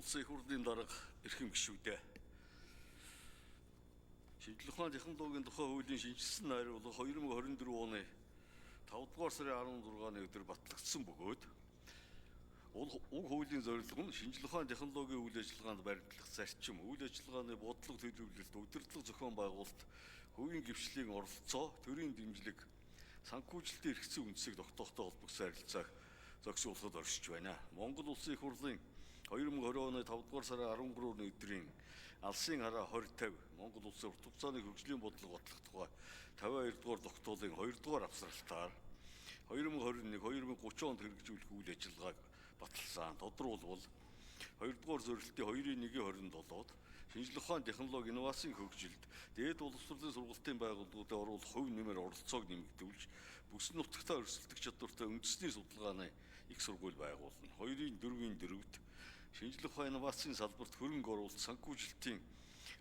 Улсын их хурлын дарга, эрхэм гишүүдээ. Шинжлэх ухааны технологийн тухай хуулийн шинэчилсэн найруулга 2024 оны 5 дугаар сарын 16-ны өдөр батлагдсан бөгөөд уг хуулийн зорилго нь шинжлэх ухааны технологийн үйл ажиллагаанд баримтлах зарчим, үйл ажиллагааны бодлого төлөвлөлт, удирдлага зохион байгуулалт, хувийн дэвшлийн оролцоо, төрийн дэмжлэг, санхүүжилтийн эрхцэн үндсийг тогтоохтой холбогдсон харилцааг зохицуулахад оршиж байна. Монгол Улсын их хурлын 2020 оны 5 дугаар сарын 13-ны өдрийн алсын хараа 2050 Монгол Улсын урт хугацааны хөгжлийн бодлого батлах тухай 52 дугаар тогтоолын 2 дугаар авсралтаар 2021-2030 онд хэрэгжүүлэх үйл ажиллагааг баталсан. Тодруулбал 2 дугаар зорилтын 2-ын 1-ийн 27-д шинжлэх ухаан, технологи, инновацийн хөгжилд дээд боловсролын сургалтын байгууллагуудад оруулах хувь нэмэр оролцоог нэмэгдүүлж бүс нутагтаа өрсөлдөх чадвартай үндэсний судалгааны их сургууль байгуулна. 2-ын 4-ийн 4-д шинжлэх ухаан, инновацийн салбарт хөрөнгө оруулалт, санхүүжилтийн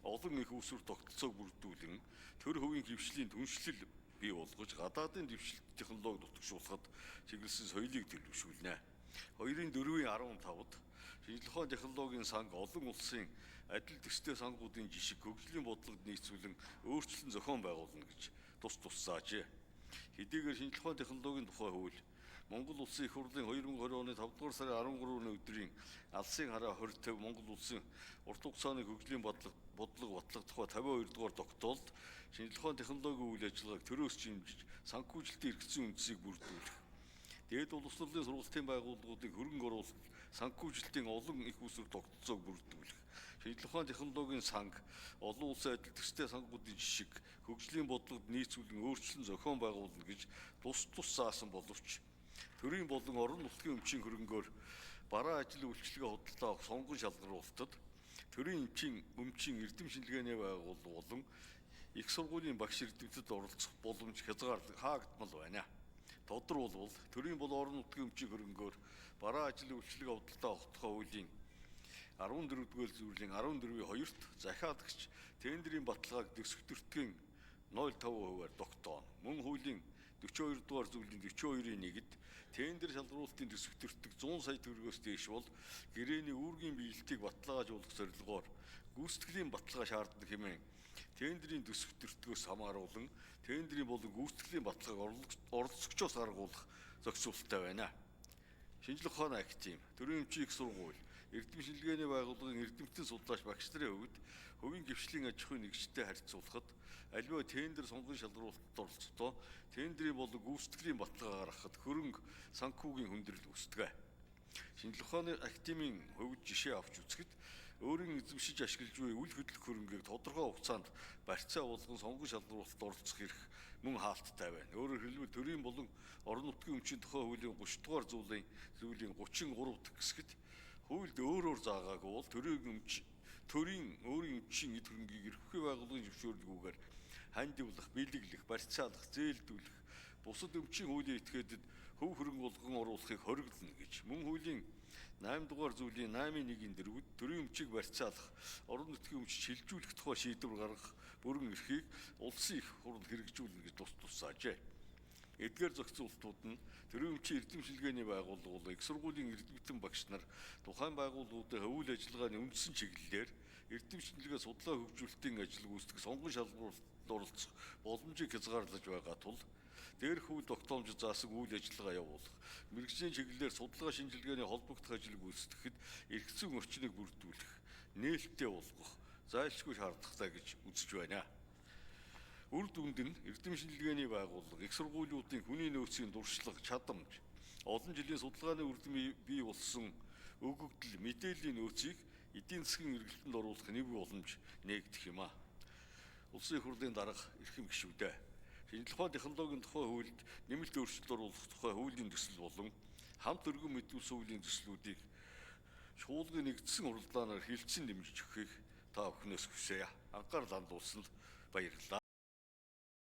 олон их үүсвэр тогтолцоог бүрдүүлэн төр хувийн хвшлийн түншлэл бий болгож гадаадын дэвшилт технологи нутагшуулахад чиглэсэн соёлыг төлөвшүүлнэ. 2-ын 4-ийн 15-д шинжлэх ухааны технологийн санг олон улсын адил төстэй сангуудын жишг хөгжлийн бодлогод нийцүүлэн өөрчлөн зохион байгуулна гэж тус тусаажээ. Хэдийгээр шинжлэх ухааны технологийн тухай хууль Монгол Улсын их хурлын 2020 оны 5 дугаар сарын 13-ны өдрийн алсын хараа 2050 Монгол Улсын урт хугацааны хөгжлийн бодлого батлах тухай 52 дугаар тогтоолд шинжлэх ухааны технологийн үйл ажиллагааг төрөөс чимжиж санхүүжилтийн эргэцэн үндсийг бүрдүүлэх, дээд боловсролын сургалтын байгууллагуудыг хөрөнгө оруулалт, санхүүжилтийн олон их үүсвэр тогтолцоог бүрдүүлэх, шинжлэх ухааны технологийн санг олон улсын адил төстэй сангуудын жишг хөгжлийн бодлогод нийцүүлэн өөрчлөн зохион байгуулна гэж тус тус заасан боловч төрийн болон орон нутгийн өмчийн хөрөнгөөр бараа ажил үйлчилгээ худалдаа авах сонгон шалгаруулалтад төрийн өмчийн эрдэм шинжилгээний байгууллага болон их сургуулийн багш эрдэмтэд оролцох боломж хязгаарлаг хаагдмал байна. Тодруулбал төрийн болон орон нутгийн өмчийн хөрөнгөөр бараа ажил үйлчилгээ худалдаа авах тухай хуулийн 14 дугаар зүйлийн 14-ийн 2-т захиалагч тендерийн баталгааг дэвсгэртгийн 0.5%-аар тогтооно. Мөн хуулийн 42 дугаар зүйлийн 42-ийн 1-д тендер шалгаруулалтын төсөвтөртөг 100 сая төгрөгөөс дээш бол гэрээний үүргийн биелэлтийг баталгаажуулах зорилгоор гүйцэтгэлийн баталгаа шаарддаг хэмээн тендерийн төсөвтөртгөөс хамааруулан тендерийн болон гүйцэтгэлийн баталгааг оролцогчоос гаргуулах зохицуулалттай байна. Шинжлэх ухааны академи, төрийн өмчийн их сургууль, эрдэм шинжилгээний байгууллагын эрдэмтэн судлаач багш нарын хувьд хувийн дэвшлийн аж ахуйн нэгжтэй харьцуулахад аливаа тендер сонгон шалгаруулалтад оролцохдоо тендерийн болон гүйцэтгэлийн баталгаа гаргахад хөрөнгө санхүүгийн хүндрэл үүсдэг. Шинжлэх ухааны академийн хувьд жишээ авч үзэхэд өөрийн эзэмшиж ашиглаж буй үл хөдлөх хөрөнгийг тодорхой хугацаанд барьцаа болгон сонгон шалгаруулалтад оролцох эрх мөн хаалттай байна. Өөрөөр хэлбэл төрийн болон орон нутгийн өмчийн тухай хуулийн 30 дугаар зүйлийн 33 дахь хэсэгт хуульд өөрөөр заагаагүй бол төрийн өөрийн өмчийн эд хөрөнгийг эрхгүй байгууллагын зөвшөөрлгүйгээр хандивлах, бэлэглэх, барьцаалах, зээлдүүлэх, бусад өмчийн хуулийн этгээдэд хөв хөрөнгө болгон оруулахыг хориглоно гэж. Мөн хуулийн 8 дугаар зүйлийн 8-ын 1-ийн 4-д төрийн өмчийг барьцаалах, орон нутгийн өмч шилжүүлэх тухай шийдвэр гаргах бүрэн эрхийг улсын их хурл хэрэгжүүлнэ гэж тус тусаажээ. Эдгээр зохицуултууд нь төрийн өмчийн эрдэм шинжилгээний байгууллага болон их сургуулийн эрдэмтэн багш нар тухайн байгууллагуудын үйл ажиллагааны үндсэн чиглэлээр эрдэм шинжилгээ судалгаа хөгжүүлэлтийн ажил гүйцэтгэх сонгон шалгаруулалтад оролцох боломжийг хязгаарлаж байгаа тул дээрх хууль тогтоомжид заасан үйл ажиллагаа явуулах, мэргэжлийн чиглэлээр судалгаа шинжилгээний холбогдох ажил гүйцэтгэхэд эргэцэн орчныг бүрдүүлэх, нээлттэй болгох зайлшгүй шаардлагатай гэж үзэж байна. Үр дүнд нь эрдэм шинжилгээний байгууллага, их сургуулиудын хүний нөөцийн туршлага, чадамж, олон жилийн судалгааны үр дүн бий болсон өгөгдөл, мэдээллийн нөөцийг эдийн засгийн эргэлтэнд оруулах нэг боломж нээгдэх юм а. Улсын их хурлын дарга, эрхэм гишүүдээ. Шинжлэх ухааны технологийн тухай хуульд нэмэлт өөрчлөлт оруулах тухай хуулийн төсөл болон хамт өргөн мэдүүлсэн хуулийн төслүүдийг шуулгын нэгдсэн хуралдаанаар хилцэн дэмжиж өгөхийг та бүхнээс хүсье. Анхаарал хандуулсанд баярлалаа.